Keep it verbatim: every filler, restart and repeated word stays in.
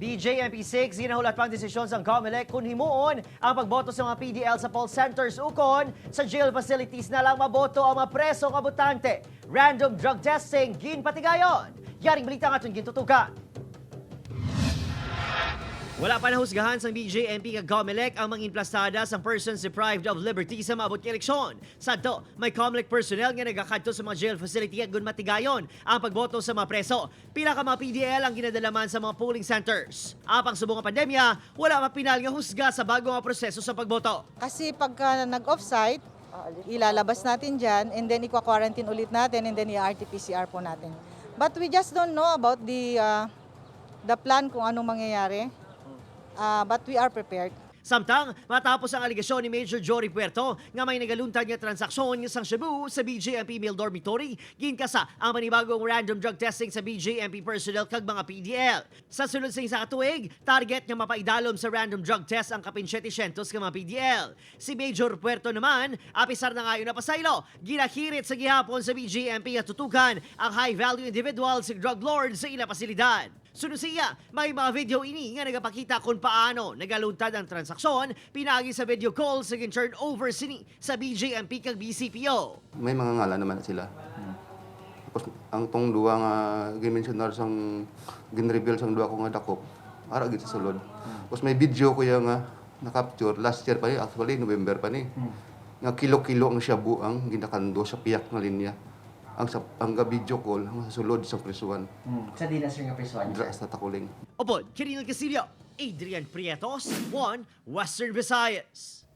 P J M P six, ginahulat pa ang desisyon sang Comelec kung himuon ang pagboto sa mga P D L sa poll centers ukon sa jail facilities na lang maboto ang mga preso nga botante. Random drug testing ginpatigayon. Yaring balita ang aton gintutukan. Wala pa nahusgahan sang B J M P kag Comelec ang mga implastada sang persons deprived of liberty sa maabot nga eleksyon. Sadto, may Comelec personnel nga nagakadto sa mga jail facility agud matigayon ang pagboto sa mga preso. Pila ka mga P D L ang ginadala man sa mga polling centers. Apang subong nga pandemya, wala pa pinal nga husga sa bago nga proseso sa pagboto. Kasi pagka nag-off-site, ilalabas natin dyan and then ikwa-quarantine ulit natin and then i-R T P C R po natin. But we just don't know about the uh, the plan kung anong mangyayari. Uh, but we are prepared. Samtang, matapos ang alegasyon ni Major Jory Puerto nga may nagaluntad nga transaksyon sang shabu sa B J M P male dormitory, ginkasa ang panibagong random drug testing sa B J M P personnel kag mga P D L. Sa sulod sa isa ka tuig, target nga mapaidalom sa random drug test ang kapin siyete syentos ka mga P D L. Si Major Puerto naman, apisar na nga napasaylo, ginahirit sa gihapon sa B J M P nga tutukan ang high-value individuals ug drug lords sa ila pasilidad. Suno siya, may mga video ini nga nagapakita kung paano nagaluntad ang transaksyon pinaagi sa video call sa gin-turn over sini sa B J M P kag B C P O. May mga ngalan naman na sila. Tapos ang tong duwa nga gimensionar sang ginreveal sang duwa ko nga dakop, ara gid sa sulod. Tapos may video ko ya nga na-capture last year pa ni, actually November pa ni. Nga kilo-kilo ang shabu ang ginakando sa piyak nga linya. Ang sa ang ga video call ang sa sulod sa prisuan. Hmm. Sa dinas nga prisuan, Dra sir? Sa Takuling. Upod, Kirino Castillo, Adrian Prieto, One Western Visayas.